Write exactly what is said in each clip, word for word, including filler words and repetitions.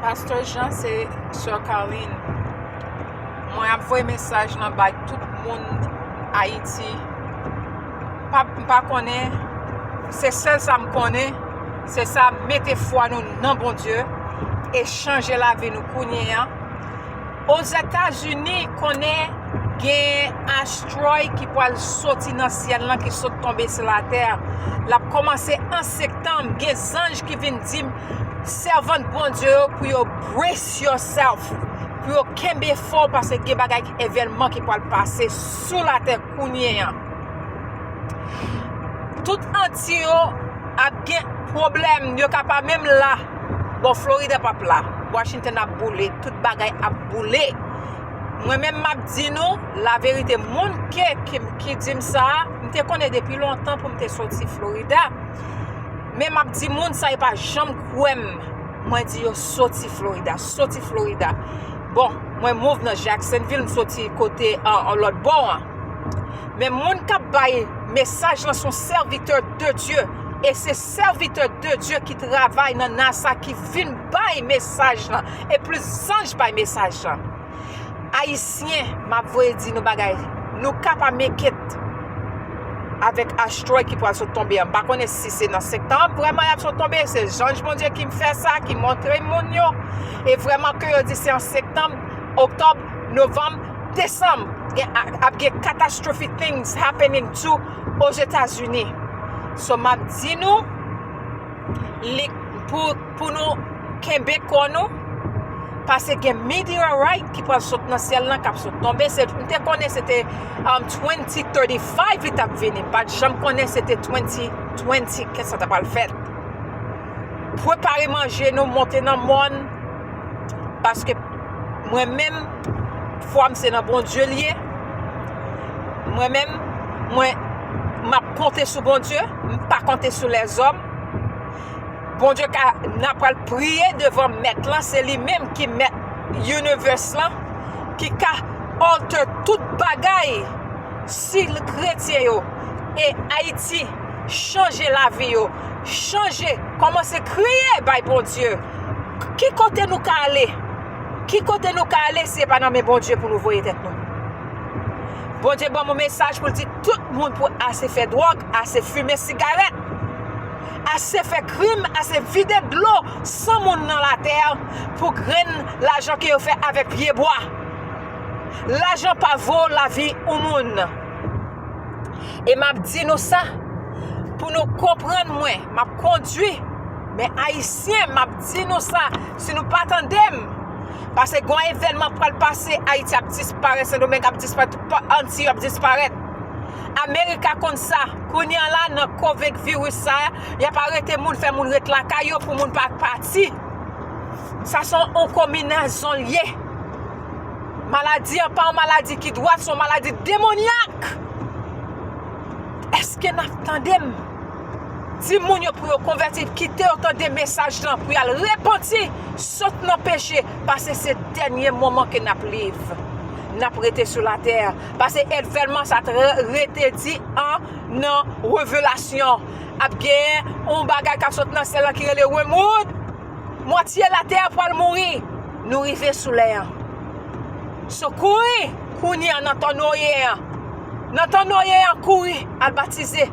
Pastè Jean, se Sè Carline. Mwen ap voye mesaj lan bay tout moun Ayiti. Pa, m pa konnen, se sèl sa m konnen, se sa, mete fwa nou nan Bondye e chanje lavi nou kounye a. Ozetazini, konnen gen asteroid ki pral soti nan syèl lan, ki sot tonbe sou latè. L ap kòmanse an septanm. Gen zanj ki vin di m, sèvant Bondye yo, pou yo brace yourself, pou yo kenbe fò, paske gen bagay, evènman ki pral pase sou latè kounye a. Tout Anti yo ap gen pwoblèm, yo ka pa menm la. Bon, Florida p ap la. Washington ap boule, tout bagay ap boule. Mwen menm, m ap di nou laverite, moun ke, ki, ki di m sa a, m te konnen depi lontan pou m te soti Florida. Men m ap di moun sa, yo pa janm kwè m. Mwen di yo soti Florida, soti Florida. Bon, mwen move nan Jacksonville, m soti kote an, an lòt bò an. Men moun k ap bay mesaj lan se yon sèvitè de Dye. E se sèvitè de Dye ki travay nan NASA ki vin bay mesaj lan. E plis zanj bay mesaj lan. Ayisyen, m ap voye di nou bagay. Nou ka pa make it avèk asteroid ki pral sot tonbe an. M pa konnen si se nan septanm vrèman y ap sot tonbe. Se zanj Bondye ki fè sa, ki montre moun yo. E vrèman ke yo di se an septanm, oktòb, novanm, desanm. Gen, ap gen catastrophic things happening too Ozetazini. So, m ap di nou, li, pou, pou nou kenbe kò nou, paske gen meteorite ki pral sot nan syèl lan, k ap sot tonbe. Se, m te konnen se te, um, twenty thirty-five li t ap vini. M pa t janm konnen se te twenty twenty ke sa t ap al fèt. Prepare manje nou, monte nan mòn, paske mwen menm, fwa m se nan Bondye l ye. Mwen menm, mwen, m ap konte sou Bondye, m pa konte sou lèzòm. Bondye ka, n ap pral priye devan Mèt lan, se li menm ki Mèt universe lan, ki ka alter tout bagay si kretyen yo e Ayiti chanje lavi yo, chanje, kòmanse kriye bay Bondye. Ki kote nou ka ale? Ki kote nou ka ale si se pa nan men Bondye pou nou voye tèt nou? Bondye ban m yon mesaj pou l di tout moun pou ase fè dwòg, ase fimen sigarèt, ase fè krim, ase vide dlo san moun nan latè pou grenn lajan ke yo fè avèk pyebwa. Lajan pa vo lavi yon moun. E m ap di nou sa, pou nou konprann mwen, m ap kondui. Men Ayisyen, m ap di nou sa, si nou pa tande m, paske gon evènman pral pase, Ayiti ap disparèt, Sendomeng ap disparèt, tout pa-, Anti yo ap disparèt. Amerika konn sa, kounye a la nan covid virus sa, y ap arete moun, fè moun ret lakay yo pou moun pa pati. Sa se yon konbinezon l ye. Maladi an pa yon maladi ki dwat, se yon maladi demonyak. Èske n ap tande m? Di moun yo pou yo konvèti, kite yo tande mesaj lan, pou y al repanti, sot nan peche, paske se dènye moman ke n ap live. N ap rete sou latè. Paske evènman sa t re-, rete di an nan Revelasyon. Ap gen yon bagay k ap sot nan syèl lan ki rele Wormwood. Mwatye latè a pral mouri. Nou rive sou lè an. So, kouri, kounye an nan tan Noye an. Nan tan Noye an, kouri, al batize.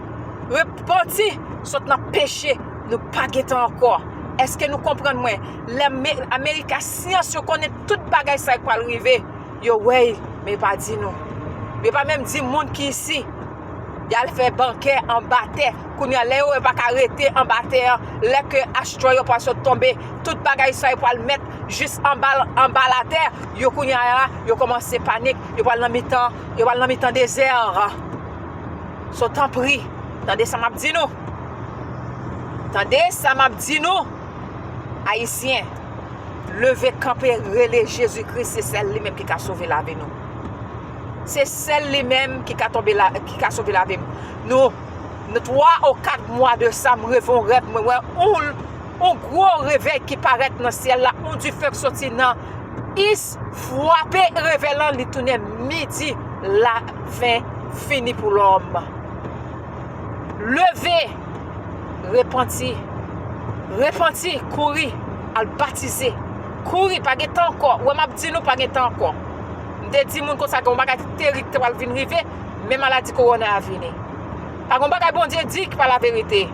Repanti, sot nan peche. Nou pa gen tan ankò. Èske nou konprann mwen? Lè me-, Amerika syans yo konnen tout bagay sa k pral rive. Yo wè l, men yo pa di nou. Yo pa menm di moun ki isi. Y al fè bankè anba tè. Kounye a, lè yo wè pa ka rete anba tè an, lè ke asteroid yo pral sot tonbe, tout bagay sa yo pral mèt jis anba, anba latè, yo kounye a la, yo kòmanse panik, yo pral nan mitan, yo pral nan mitan dezè. So, tanpri, tande sa m ap di nou. Tande sa m ap di nou. Ayisyen, leve kanpe, rele Jezi Kris, se sèl li menm ki ka sove lavi nou. Se sèl li menm ki ka tonbe la, ki ka sove lavi m. Nou, nou twa ou kat mwa de sa, m reve yon rèv, mwen wè yon, yon gwo revèy ki parèt nan syèl la, yon dife k soti nan is, frape revèy lan, li tounen midi, lafen fini pou lòm. Leve, repanti, repanti, kouri, al batize. Kouri, pa gen tan ankò. Ou wè m ap di nou, pa gen tan ankò. M te di moun konsa gen yon bagay ki terib ki pral vin rive, men maladi kowona a vini. Pa gen yon bagay Bondye di ki pa laverite.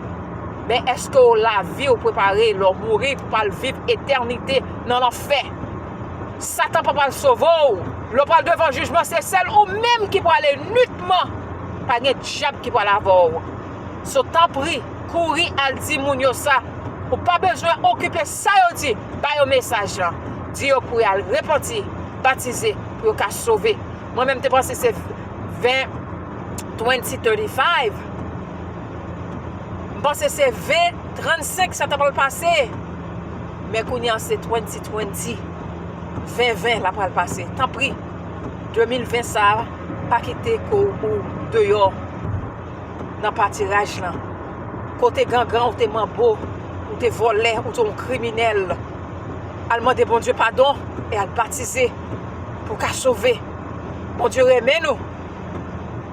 Men èske w lavi w prepare lè w mouri pou pral viv etènite nan lanfè? Satan pa pral sove w. Lè w pral devan jijman, se sèl ou menm ki prale nitman. Pa gen dyab ki pral avè w. So, tanpri, kouri al di moun yo sa. Ou pa bezwen okipe sa yo di. Ba yo mesaj lan. Di yo pou y al repanti, batize, pou yo ka sove. Mwen menm te panse se ven, twenty thirty-five. M panse se ven trannsenk sa ta pral pase. Men kounye a se twenty twenty. Ven ven la pral pase. Tanpri, de mil ven sa a, pa kite kò w deyò nan patiraj lan. Kote gangran ou te manbo, ou te vòlè, ou te yon kriminèl. Al mande Bondye padon e al batize pou w ka sove. Bondye renmen nou.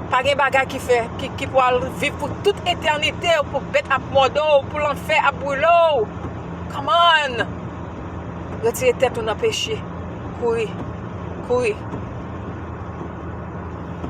Pa gen bagay ki fè, ki, ki pou al viv pou tout etènite, pou bèt ap mòde w, pou lanfè ap brile w. Come on! Retire tèt ou nan peche. Kouri. Kouri.